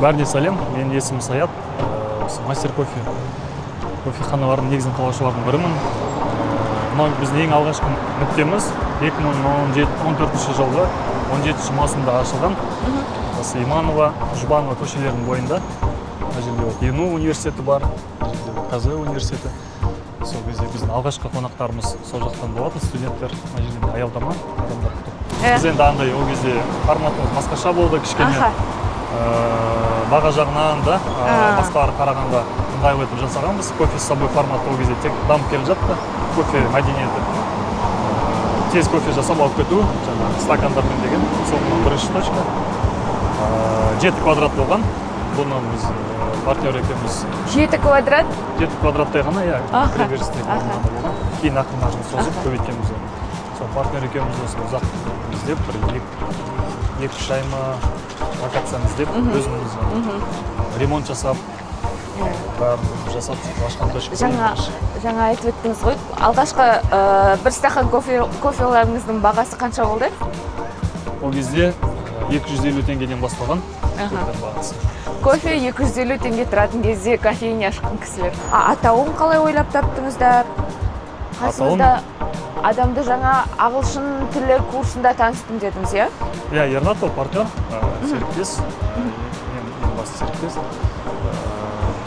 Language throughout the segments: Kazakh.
Бәріне сәлем, менің есімім Саят. Осы Мастер Кофе кофеханалардың негізін қалаушылардың бірімін. Мынау біздің ең алғашқы нүктеміз 2014 жылғы 17 маусымда ашылған. Осы Иманова, Жұбанова көшелерінің бойында. Мына жерде вот ЕНУ университеті бар, мына жерде вот КЗ университеті. Сол кезде біздің алғашқы қонақтарымыз сол жақтан болатын, студенттер. Мына жерде аялдама, адамдар күтіп. Біз енді андай ол кезде форматымыз басқаша болды кішкене. Баға жағынан да басқаларға қарағанда ыңғайлы етіп жасағанбыз. Кофе с собой форматы ол кезде тек дамып келе жатты, кофе мәдениеті. Тез кофе жасап алып кету жаңағы стакандармен деген. Сол мынау бірінші точка. 7 квадрат болған. Бұны біз партнер екеуміз. 7 квадрат? 7 квадраттай ғана, иә. Кіреберістегі орнында болған. Кейін ақырын ақырын созып көбейткенбіз оны. Сол партнер екеуміз осы ұзақ іздеп, бір 2-3 ай ма, локацияны іздеп, өзіміз ремонт жасап, бәрін жасап, сөйтіп ашқан точка. Жаңа айтып өттіңіз ғой, алғашқы бір стақан кофеларыңыздың бағасы қанша болды? Ол кезде 250 теңгеден басталған кофенің бағасы. Кофе 250 теңге тұратын кезде кофейня ашқан кісілер. Атауын қалай ойлап таптыңыздар? Қасыңызда адамды жаңа ағылшын тілі курсында таныстым дедіңіз, иә? Иә, Ернат ол партнер, серіктес, ең басты серіктес.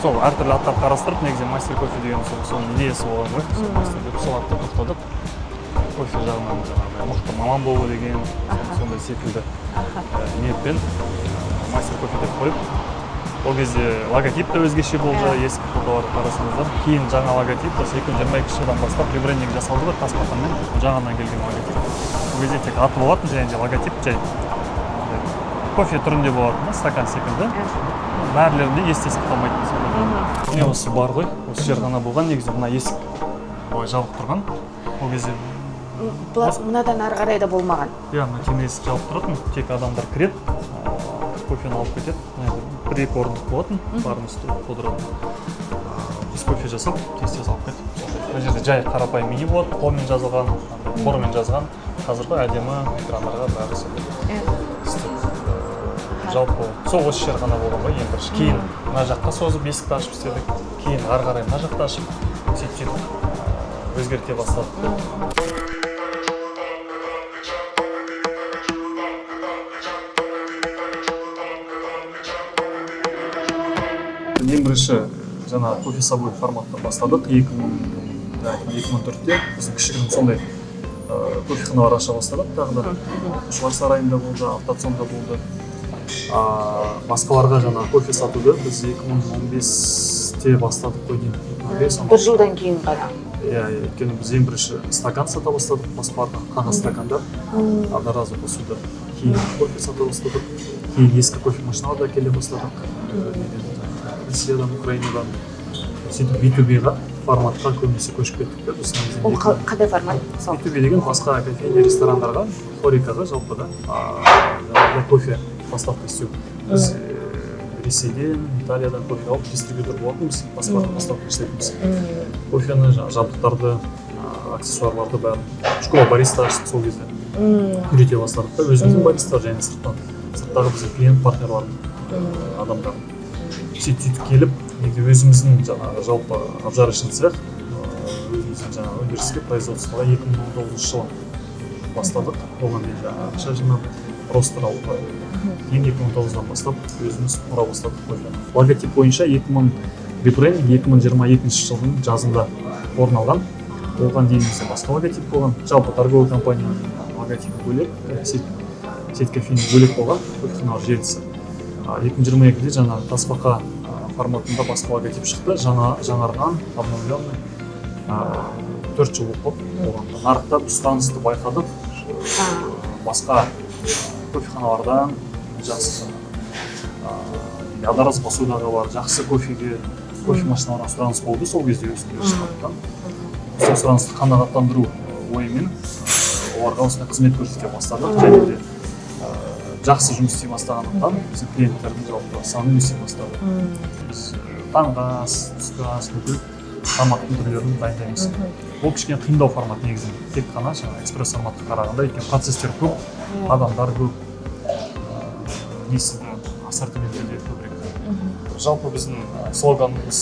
Сол әртүрлі аттар қарастырып, негізі Мастер Кофе деген сол соның идеясы болған ғой. Сол мастер деп сол атта тоқтадық. Кофе жағынан жаңағыдай мықты маман болу деген сондай секілді ниетпен Мастер Кофе деп қойып. Ол кезде логотип те өзгеше болды, ескі фотоларды қарасаңыздар. Кейін жаңа логотип осы 2022 жылдан бастап ребрендинг жасалды ғой тасбақамен, жаңадан келген логотип. Ол кезде тек аты болатын және де логотип жай андай кофе түрінде болатын да, стакан секілді, бәрілерінде есте сақталмайтын сондай. Міне, осы бар ғой, осы жер ғана болған негізі. Мына есік былай жабық тұрған ол кезде. Мынадан ары қарай да болмаған? Иә, мына темір есік жабық тұратын. Тек адамдар кіреді, кофені алып кетеді. Мына жерде бір екі орындық болатын, бәріміз отыратын. Біз кофе жасап, тез тез алып кетіп. Мына жерде жай қарапайым меню болады, қолмен жазылған, андай тормен жазған. Қазір ғой әдемі экрандарға бәрі сондай істеп. Жалпы сол осы жер ғана болған ғой ең бірінші. Кейін мына жаққа созып, есікті ашып істедік. Кейін ары қарай мына жақты ашып, сөйтіп сөйтіп өзгерте бастадық та. Ең бірінші жаңа кофе с собой форматта бастадық 2004-те. Біздің кішігірім сондай кофеханалар аша бастадық тағы да. Оқушылар сарайында болды, Автоцонда болды. Басқаларға жаңа кофе сатуды біз 2015-те бастадық қой деймін, 2015. Бір жылдан кейін ғана? Иә, өйткені біз ең бірінші стакан сата бастадық басқаларға, қағаз стакандар, одноразовый посуда. Кейін кофе сата бастадық. Кейін ескі кофе машиналар да келе бастадық неден, жаңағы Россиядан, Украинадан. Сөйтіп B2B-ға форматқа көбінесе көшіп кеттік та біз негізінен. Ол қандай формат мысалы? B2B деген басқа кофейня, ресторандарға, хорекаға жалпы да, жаңағыдай кофе поставка істеу. Біз Ресейден, Италиядан кофе алып, дистрибьютор болатынбыз, басқаларға поставка жасайтынбыз кофені, жаңағы жабдықтарды, аксессуарларды бәрін. Школа бариста аштық сол кезде, үйрете бастадық та өзіміздің баристалар және сырттағы біздің клиент партнерлардың адамдарын. Сөйтіп сөйтіп келіп, негізі өзіміздің жаңағы жалпы обжарочный цех, өзіміздің жаңағы өндіріске, производствоға 2019 жылы бастадық. Оған дейін жаңағы ақша жинап, ростер алуға. Кейін 2019-дан бастап өзіміз құра бастадық кофені. Логотип бойынша 2000 ребрендинг 2022 жылдың жазында орын алған. Оған дейін бізде басқа логотип болған. Жалпы торговый компанияның логотипі бөлек, сеть кофейня бөлек болған, кофеханалар желісі. 2022-де жаңағы тасбақа форматында басқа логотип шықты, жаңа, жаңарған, обновленный. 4 жыл болып қалды оған. Нарықта біз сұранысты байқадық. Басқа кофеханалардан жақсы одноразовый посудаға бар жақсы кофеге, кофе машиналарына сұраныс болды сол кезде өсіп келе жатқандықтан, сол сұранысты қанағаттандыру ойымен оларға осындай қызмет көрсете бастадық. Және де жақсы жұмыс істей бастағандықтан, біздің клиенттердің жалпы саны өсе бастады. Біз таңғы ас, түскі ас, бүкіл тамақтың түрлерін дайындаймыз. Ол кішкене қиындау формат негізі, тек қана жаңағы экспресс форматқа қарағанда, өйткені процесстер көп, адамдар көп, несі де, ассортименті де көбірек. Жалпы біздің слоганымыз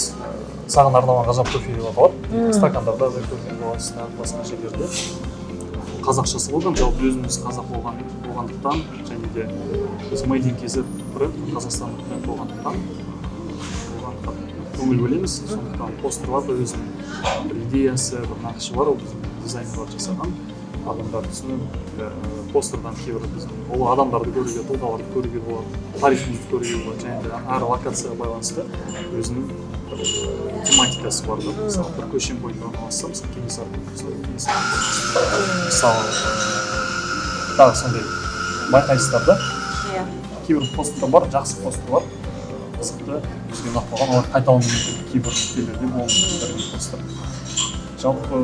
«Саған арналған ғажап кофе» деп аталады. Стакандарда да көруге болады, тағы басқа жерлерде. Қазақша слоган. Жалпы өзіміз қазақ болғандықтан және де біз Made in KZ бренд, қазақстандық бренд болғандықтан, оған қатты көңіл бөлеміз. Сондықтан постерлар да өзінің бір идеясы, бір нақышы бар. Ол біздің дизайнерлар жасаған. Адамдар түсініп, постердан кейбір біздің ұлы адамдарды көруге, тұлғаларды көруге болады, тарихымызды көруге болады. Және де әр локацияға байланысты өзінің бір тематикасы бар да. Мысалы, бір көшенің бойында орналасса, мысалы, Кенесары көшесі, Кенесары көшесі. Мысалы, тағы сондай байқайсыздар да. Иә. Кейбір постер бар, жақсы постерлар, қызықты, бізге ұнап қалған. Олар қайталануы мүмкін, кейбір жерлерде болуы мүмкін бірдей постер. Жалпы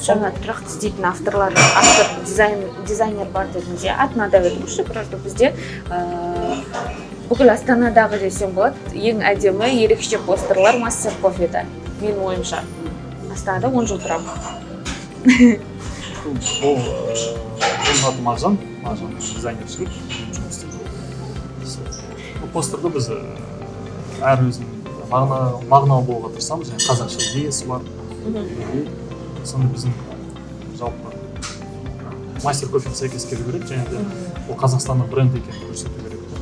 Жаңа тұрақты істейтін авторлар, автор, дизайнер бар дедіңіз, иә? Атын атап өтіңізші просто. Бізде бүкіл Астанадағы десем болады, ең әдемі, ерекше постерлар Мастер Кофеда, менің ойымша. Астанада 10 жыл тұрамын. Ол оның аты Мағжан. Мағжан дизайнер жігіт, жұмыс істейді. Сол. Бұл постерді біз әр өзінің мағыналы болуға тырысамыз және қазақша идеясы бар. И сонда біздің жалпы Мастер Кофеге сәйкес келу керек және де ол қазақстандық бренд екенін көрсету керек та.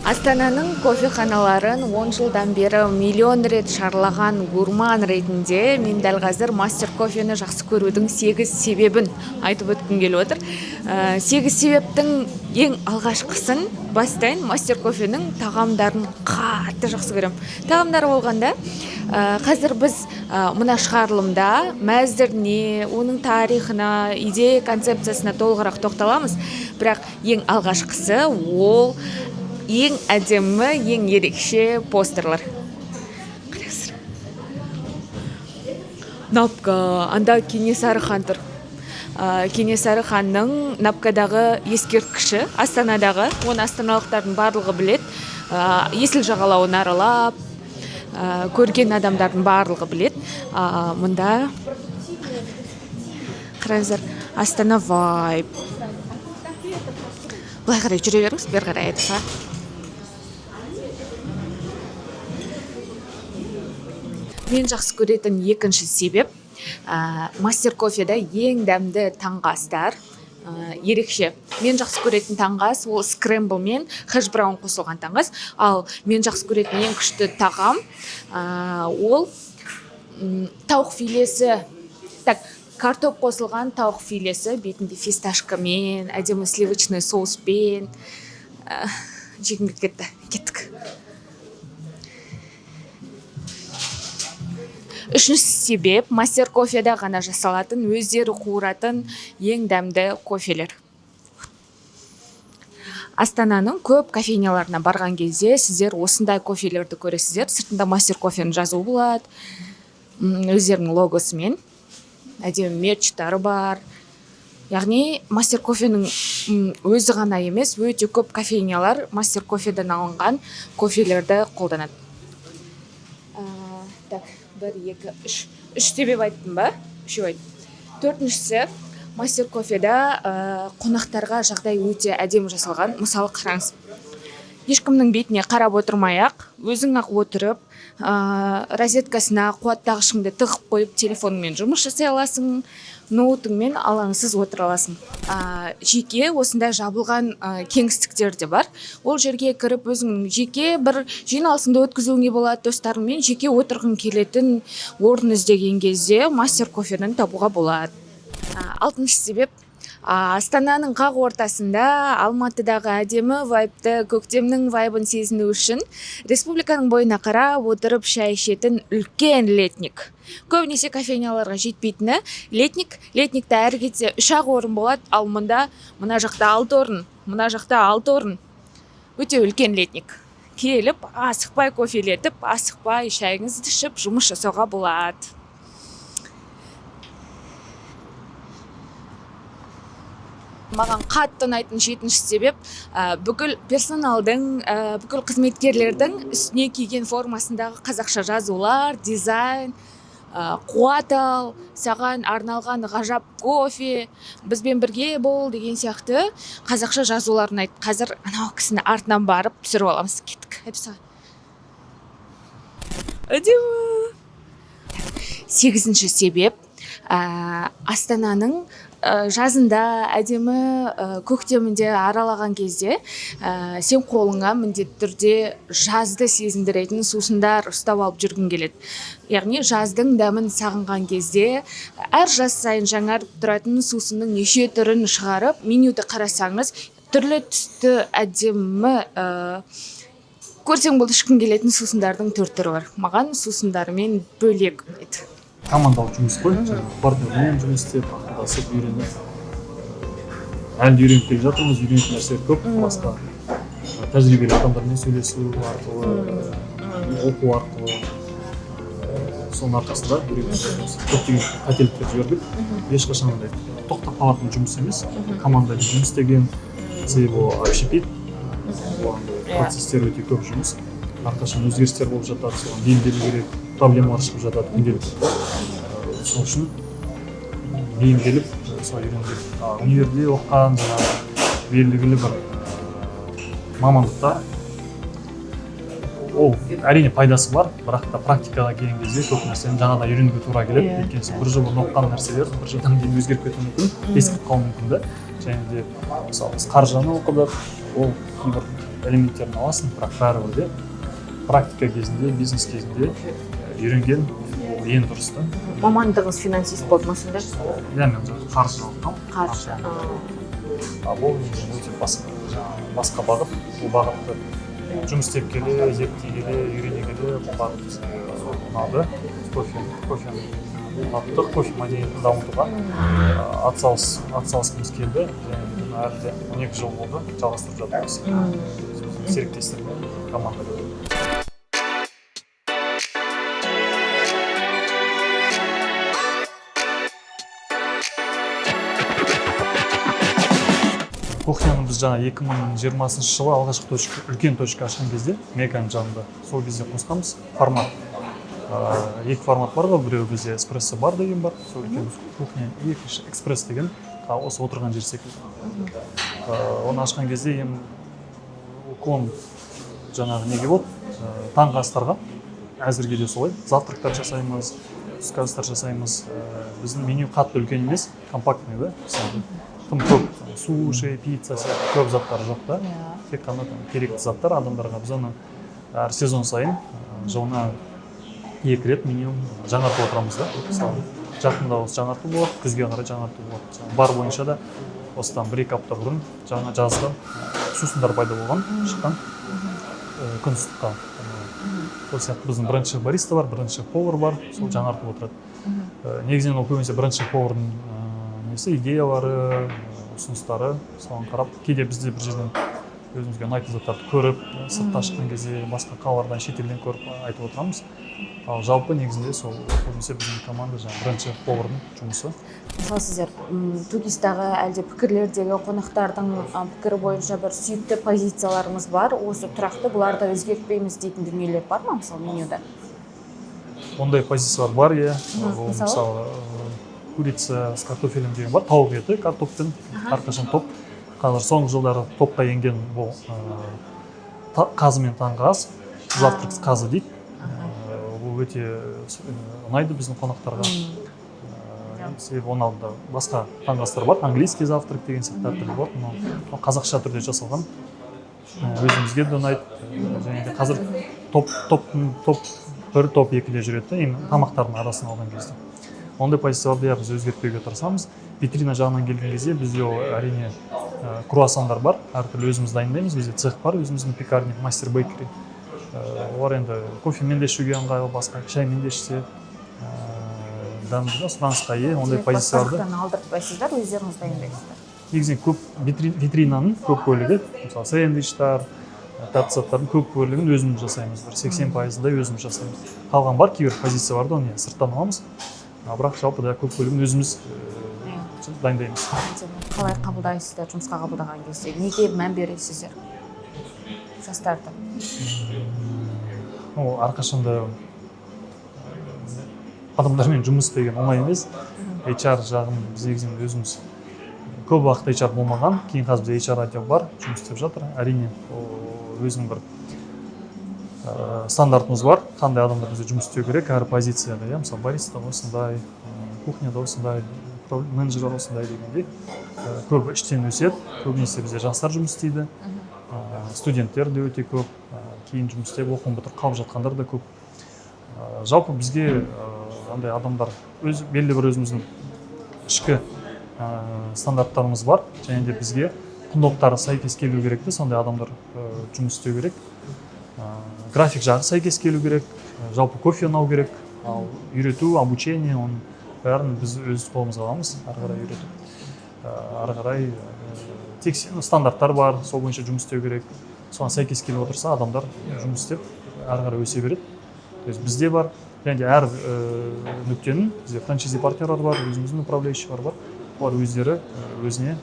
Астананың кофеханаларын 10 жылдан бері миллион рет шарлаған гурман ретінде мен дәл қазір Мастер Кофені жақсы көрудің сегіз себебін айтып өткім келіп отыр. Сегіз себептің ең алғашқысын бастайын. Мастер Кофенің тағамдарын қатты жақсы көремін. Тағамдары болғанда, қазір біз мына шығарылымда мәзіріне, оның тарихына, идея концепциясына толығырақ тоқталамыз. Бірақ ең алғашқысы ол ең әдемі, ең ерекше постерлар. Қараңыздар, Напка, анда Кенесары хан тұр. Кенесары ханның Напкадағы ескерткіші Астанадағы, оны астаналықтардың барлығы біледі. Есіл жағалауын аралап көрген адамдардың барлығы біледі. Мында қараңыздар, Астана вайб. Былай қарай жүре беріңіз, бері қарай айтса. Мен жақсы көретін екінші себеп: Мастер Кофеда ең дәмді таңғы астар ерекше. Мен жақсы көретін таңғы ас ол скрэмбл мен хэш браун қосылған таңғы ас. Ал мен жақсы көретін ең күшті тағам ол тауық филесі, так, картоп қосылған тауық филесі, бетінде фисташкамен, әдемі сливочный соуспен. Жегім келіп кетті. Кеттік. Үшінші себеп: Мастер Кофеда ғана жасалатын, өздері қуыратын ең дәмді кофелер. Астананың көп кофейняларына барған кезде сіздер осындай кофелерді көресіздер. Сыртында Мастер Кофенің жазуы болады, өздерінің логосымен, әдемі мерчтары бар. Яғни Мастер Кофенің өзі ғана емес, өте көп кофейнялар Мастер Кофеден алынған кофелерді қолданады. Так, бір, екі, үш, үш себеп айттым ба? Үшеу айттым. Төртіншісі: Мастер Кофеда қонақтарға жағдай өте әдемі жасалған. Мысалы, қараңыз, ешкімнің бетіне қарап отырмай ақ, өзің ақ отырып, розеткасына қуаттағышыңды тығып қойып, телефоныңмен жұмыс жасай аласың, ноутыңмен алаңсыз отыра аласың. Жеке осындай жабылған кеңістіктер де бар. Ол жерге кіріп, өзіңнің жеке бір жиналысыңды өткізуіңе болады. Достарыңмен жеке отырғың келетін орын іздеген кезде Мастер Кофені табуға болады. Алтыншы себеп: Астананың қақ ортасында Алматыдағы әдемі вайбты, көктемнің вайбын сезіну үшін республиканың бойына қарап отырып шай ішетін үлкен летник. Көбінесе кофейняларға жетпейтіні летник. Летникте әрі кетсе үш ақ орын болады, ал мұнда мына жақта алты орын, мына жақта алты орын. Өте үлкен летник. Келіп, асықпай кофелетіп, асықпай шайыңызды ішіп, жұмыс жасауға болады. Маған қатты ұнайтын жетінші себеп: бүкіл персоналдың, бүкіл қызметкерлердің үстіне киген формасындағы қазақша жазулар, дизайн, «Қуат ал, саған арналған ғажап кофе», «Бізбен бірге бол» деген сияқты қазақша жазулар ұнайды. Қазір анау кісіні артынан барып түсіріп аламыз. Кеттік. Айтып. Әдемі. Сегізінші себеп: Астананың жазында, әдемі көктемінде аралаған кезде сен қолыңа міндетті түрде жазды сезіндіретін сусындар ұстап алып жүргің келеді. Яғни жаздың дәмін сағынған кезде әр жаз сайын жаңарып тұратын сусынның неше түрін шығарып, менюді қарасаңыз, түрлі түсті әдемі, көрсең болды, ішкің келетін сусындардың түр түрі бар. Маған сусындарымен бөлек ұнайды. Командалық жұмыс қой, жаңағы партнермен жұмыс істеп, ақылдасып, үйреніп, әлі де үйреніп келе жатырмыз. Үйренетін нәрселер көп. Басқа тәжірибелі адамдармен сөйлесу арқылы, оқу арқылы, соның арқасында үйреніп жатырмыз. Көптеген қателіктер жібердік. Ешқашан андай тоқтап қалатын жұмыс емес командамен жұмыс істеген, себебі ол общепит, ол андай процесстер өте көп жұмыс, әрқашан өзгерістер болып жатады, соған бейімделу керек, проблемалар шығып жатады күнделікті. Сол үшін бейімделіп, солай үйрену керек. А универде оқыған жаңағы белгілі бір мамандықтар, ол әрине пайдасы бар, бірақ та практикаға келген кезде көп нәрсені жаңадан үйренуге тура келеді. Өйткені сен бір жыл бұрын оқыған нәрселер бір жылдан кейін өзгеріп кетуі мүмкін, ескіріп қалуы мүмкін да. Және де, мысалы, біз қаржыны оқыдық, ол кейбір элементтерін аласың, бірақ бәрібір де практика кезінде, бизнес кезінде үйренген ол ең дұрыс та. Мамандығыңыз финансист болды ма сонда? Иә, мен жаңағы қаржы оқығанмын. Қаржы. А бұл негізінен өте басқа, жаңағы басқа бағыт. Бұл бағытты жұмыс істеп келе, зерттей келе, үйрене келе, бұл бағыт бізге ұнады. Кофені ұнаттық, кофе мәдениетін дамытуға атсалысқымыз келді және де бұны әлі де 12 жыл болды, жалғастырып жатырмыз серіктестермен, командамен. Кухняны біз жаңа 2020 жылы алғашқы точка, үлкен точка ашқан кезде, Меганың жанында, сол кезде қосқанбыз формат. Екі формат бар ғой: біреуі бізде эспрессо бар деген бар, сол үлкен кухня, и екінші экспресс деген, осы отырған жер секілді. Оны ашқан кезде ең уклон жаңағы неге болды, таңғы астарға. Әзірге де солай завтрактар жасаймыз, түскі астар жасаймыз. Біздің меню қатты үлкен емес, компактный да. Мысалы, тым көп суши, пицца сияқты көп заттар жоқ та, тек қана там керекті заттар адамдарға. Біз оны әр сезон сайын, жылына екі рет минимум жаңартып отырамыз да. Мысалы, жақында осы жаңарту болады, күзге қарай жаңарту болады. Жаңа бар бойынша да осыдан 1-2 апта бұрын жаңа жазғы сусындар пайда болған, шыққан, күн ыстыққа. Сол сияқты біздің бірінші бариста бар, бірінші повар бар, сол жаңартып отырады. Негізінен ол көбінесе бірінші повардың несі, идеялары, ұсыныстары, соған қарап, кейде бізде бір жерден өзімізге ұнайтын заттарды көріп, сыртқа шыққан кезде басқа қалалардан, шетелден көріп айтып отырамыз. Ал жалпы негізінде сол көбінесе біздің команда, жаңағы бірінші повардың жұмысы. Мысалы, сіздер 2ГИС-тағы әлде пікірлердегі қонақтардың пікірі бойынша бір сүйікті позицияларыңыз бар, осы тұрақты, бұларды өзгертпейміз дейтін дүниелер бар ма, мысалы, менюда? Ондай позициялар бар, иә. Ол Мысалы? Мысалы, курица с картофелем деген бар, тауық еті картоппен, әрқашан топ. Қазір соңғы жылдары топқа енген бұл қазы мен таңғы ас, завтрак с қазы дейді. Ол өте ұнайды біздің қонақтарға. Себебі оның алдында басқа таңғы астар бар, английский завтрак деген сияқты әртүрлі болады. Мынау қазақша түрде жасалған. Өзімізге де ұнайды. Және де қазір топтың топ бір, топ екіде жүреді да, именно тамақтардың арасын алған кезде. Ондай позицияларды, иә, біз өзгертпеуге тырысамыз. Витрина жағынан келген кезде бізде ол, әрине, круассандар бар, әртүрлі, өзіміз дайындаймыз. Бізде цех бар өзіміздің, пекарня, Мастер Бейкери. Олар енді кофемен де ішуге ыңғайлы, басқа шаймен де ішсе дәмді да, сұранысқа ие ондай Демек, басқа позицияларды. жақтан алдыртпайсыздар, өздеріңіз дайындайсыздар. Негізінен көп витринаның көп бөлігі, мысалы, сэндвичтар, тәтті заттардың көп бөлігін өзіміз жасаймыз, бір 80%-ындай өзіміз жасаймыз. Қалған бар кейбір позиция бар да, оны, иә, сырттан аламыз, а бірақ жалпы да көп бөлігін өзіміз дайындаймыз. Әдемі. Қалай қабылдайсыздар? Жұмысқа қабылдаған кезде неге мән бересіздер жастарды? Ол әрқашан да адамдармен жұмыс істеген оңай емес. HR жағын біз негізінен өзіміз, көп уақыт HR болмаған, кейін қазір бізде HR отдел бар, жұмыс істеп жатыр. Әрине, ол өзінің бір Стандартымыз бар, қандай адамдар бізде жұмыс істеу керек әр позицияда, иә. Мысалы, бариста осындай, кухняда осындай, менеджер осындай дегендей. Көбі іштен өседі, көбінесе бізде жастар жұмыс істейді, студенттер де өте көп, кейін жұмыс істеп, оқуын бітіріп қалып жатқандар да көп. Жалпы бізге андай адамдар өз белгілі бір өзіміздің ішкі стандарттарымыз бар және де бізге құндылықтары сәйкес келу керек те, сондай адамдар жұмыс істеу керек. График жағы сәйкес келу керек, жалпы кофе ұнау керек. Ал үйрету, обучение, оның бәрін біз өз қолымызға аламыз, ары қарай үйретіп, ары қарай ну, стандарттар бар, сол бойынша жұмыс істеу керек. Соған сәйкес келіп отырса, адамдар жұмыс істеп, ары қарай өсе береді. То есть бізде бар және де әр нүктенің бізде франчайзи партнерлар бар, өзіміздің управляющийлар бар, олар өздері өзіне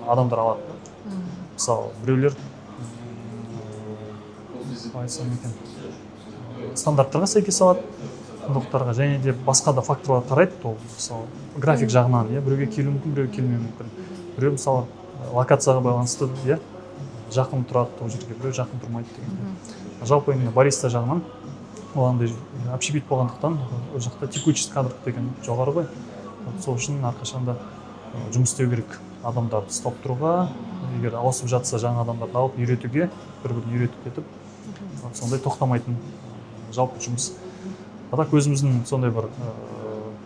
адамдар алады да. Мысалы, біреулер, қалай айтсам екен, стандарттарға сәйкес алады, құндылықтарға және де басқа да факторлар қарайды. Ол, мысалы, график жағынан, иә, біреуге келуі мүмкін, біреуге келмеуі мүмкін. Біреу, мысалы, локацияға байланысты, иә, жақын тұрады ол жерге, біреу жақын тұрмайды дегендей. Жалпы именно бариста жағынан ол андай общепит болғандықтан, ол жақта текучесть кадров деген жоғары ғой. Вот сол үшін әрқашанда жұмыс істеу керек адамдарды ұстап тұруға, егер ауысып жатса, жаңа адамдарды алып үйретуге, бір бірін үйретіп кетіп, вот сондай тоқтамайтын жалпы жұмыс. А так өзіміздің сондай бір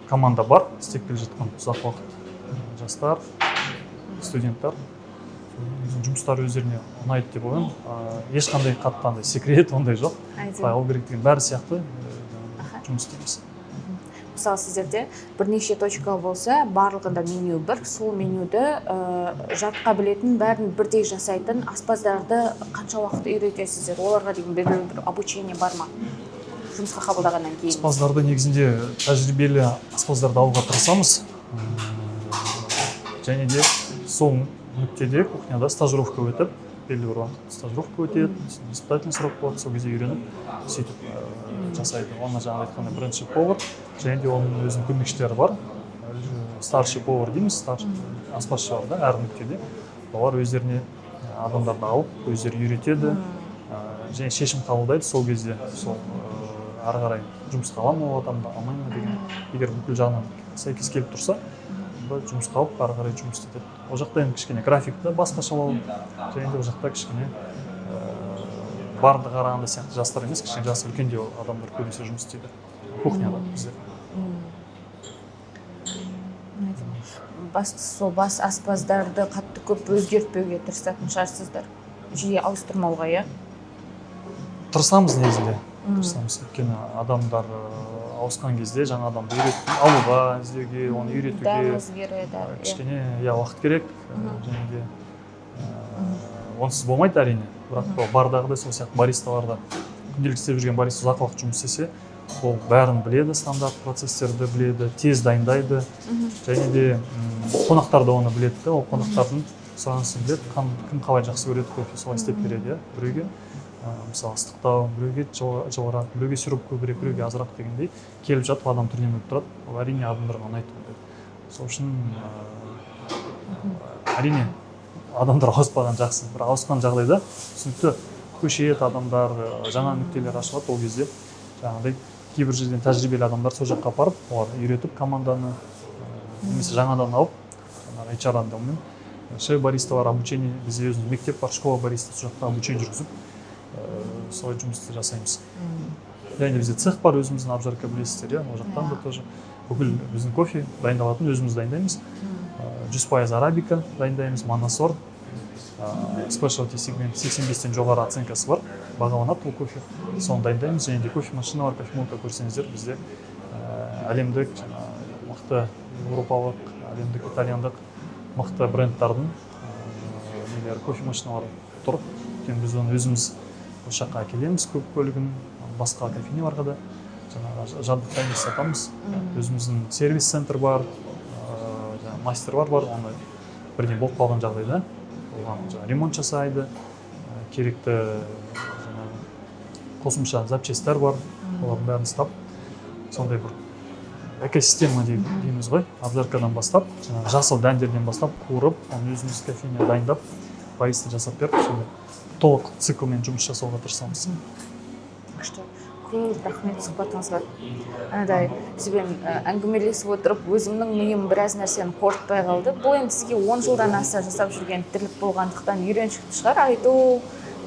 команда бар істеп келе жатқан ұзақ уақыт, жастар, студенттар. Соның жұмыстары өздеріне ұнайды деп ойлаймын. Ешқандай қатты андай секрет ондай жоқ, қалай алу керек деген, бәрі сияқты жұмыс істейміз. Мысалы, сіздерде бірнеше точка болса, барлығында меню бір, сол менюді жатқа білетін, бәрін бірдей жасайтын аспаздарды қанша уақыт үйретесіздер? Оларға деген белгілі бір обучение бар ма жұмысқа қабылдағаннан кейін? Аспаздарды негізінде тәжірибелі аспаздарды алуға тырысамыз. Және де сол нүктеде кухняда стажировка өтіп, белгілі бір уақыт стажировка өтеді, испытательный срок болады, сол кезде үйреніп, сөйтіп жасайды. Оны жаңағы айтқандай бірінші повар және де оның өзінің көмекшілері бар. Старший повар дейміз, старший аспазшы бар да әр нүктеде. Олар өздеріне адамдарды алып, өздері үйретеді және шешім қабылдайды сол кезде, сол ары қарай жұмысқа ала ма ол адамды, алмай ма деген. Егер бүкіл жағынан сәйкес келіп тұрса, онда жұмысқа алып, ары қарай жұмыс істетеді. Ол жақта енді кішкене график та басқашалау және де ол жақта кішкене барды қарағанда сияқты жастар емес, кішкене жасы үлкендеу адамдар көбінесе жұмыс істейді кухняда бізде. Бастысы, сол бас аспаздарды қатты көп өзгертпеуге тырысатын шығарсыздар, жиі ауыстырмауға, иә? Тырысамыз негізінде, тырысамыз. Өйткені адамдар ауысқан кезде жаңа адамды үйрет алуға, іздеуге, оны үйретуге Дәм өзгереді, иә. Кішкене, иә, уақыт керек, және де онсыз болмайды, әрине. Бірақ ол бардағыдай сол сияқты баристалар да, күнделікті істеп жүрген бариста ұзақ уақыт жұмыс істесе, ол бәрін біледі, стандарт процесстерді біледі, тез дайындайды және де қонақтар да оны біледі да, ол қонақтардың сұранысын біледі, кім қалай жақсы көреді кофе, солай істеп береді, иә. Біреуге мысалы, ыстықтау, біреуге жылырақ, біреуге сироп көбірек, біреуге азырақ дегендей, келіп жатып адам түрінен біліп тұрады. Ол, әрине, адамдарға ұнайды ондай. Сол үшін әрине, адамдар ауыспаған жақсы. Бірақ ауысқан жағдайда, түсінікті, көшеді адамдар, жаңа нүктелер ашылады. Ол кезде жаңағыдай кейбір жерден тәжірибелі адамдар сол жаққа апарып, олар үйретіп команданы, немесе жаңадан алып, жаңағы HR отделмен шеф баристалар обучение, бізде өзіміз мектеп бар, школа бариста, сол жақта обучение жүргізіп, солай жұмысты жасаймыз. Және де бізде цех бар өзіміздің, обжарка, білесіздер, иә. Ол жақтан да тоже бүкіл біздің кофе дайындалатын, өзіміз дайындаймыз. 100% арабика дайындаймыз, моносорт, specialty сегмент, 85-тен жоғары оценкасы бар, бағаланады ол кофе, соны дайындаймыз. Және де кофе машина бар, кофемолка көрсеңіздер, бізде әлемдік жаңағы мықты еуропалық, әлемдік, итальяндық мықты брендтардың нелері, кофе машиналары тұр. Өйткені біз оны өзіміз осы жаққа әкелеміз көп бөлігін, басқа кофейняларға да жаңағы жабдықтаймыз, сатамыз. Өзіміздің сервис центр бар, жаңағы мастерлар бар, оны бірдеңе болып қалған жағдайда оған жаңағы ремонт жасайды, керекті жаңағы қосымша запчастьтар бар, олардың бәрін ұстап, сондай бір экосистема дейміз ғой. Обжаркадан бастап, жаңағы жасыл дәндерден бастап, қуырып, оны өзіміз кофейня дайындап, бариста жасап беріп, сондай толық циклмен жұмыс жасауға тырысамыз. Күшті, көп рахмет сұхбатыңызға. Анадай сізбен әңгімелесіп отырып, өзімнің миым біраз нәрсені қорытпай қалды. Бұл енді сізге 10 жылдан аса жасап жүрген тірлік болғандықтан, үйреншікті шығар, айту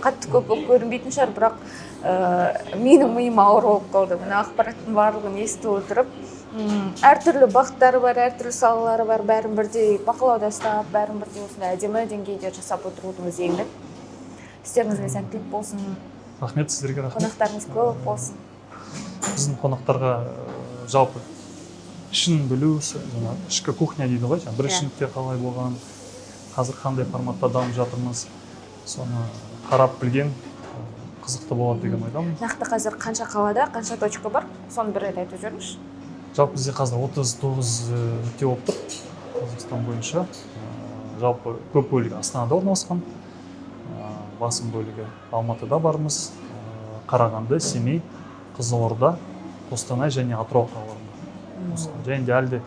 қатты көп болып көрінбейтін шығар, бірақ менің миым ауыр болып қалды мына ақпараттың барлығын естіп отырып. Әртүрлі бағыттары бар, әртүрлі салалары бар, бәрін бірдей бақылауда ұстап, бәрін бірдей осындай әдемі деңгейде жасап отырудың өзі еңбек. Істеріңізге сәттілік болсын. Рахмет сіздерге, рахмет. Қонақтарыңыз көп болсын. Біздің қонақтарға жалпы ішін білу, жаңағы ішкі кухня дейді ғой, жаңағы бірінші нүкте қалай болған, қазір қандай форматта дамып жатырмыз, соны қарап білген қызықты болады деген ойдамын. Нақты қазір қанша қалада қанша точка бар, соны бір рет айтып жіберіңізші. Жалпы бізде қазір 39 нүкте болып тұр Қазақстан бойынша. Жалпы көп бөлігі Астанада орналасқан, басым бөлігі Алматыда бармыз, Қарағанды, Семей, Қызылорда, Қостанай және Атырау қалаларында. Және де әлі де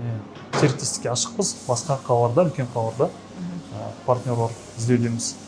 не, серіктестікке ашықпыз, басқа қалаларда, үлкен қалаларда партнерлар іздеудеміз.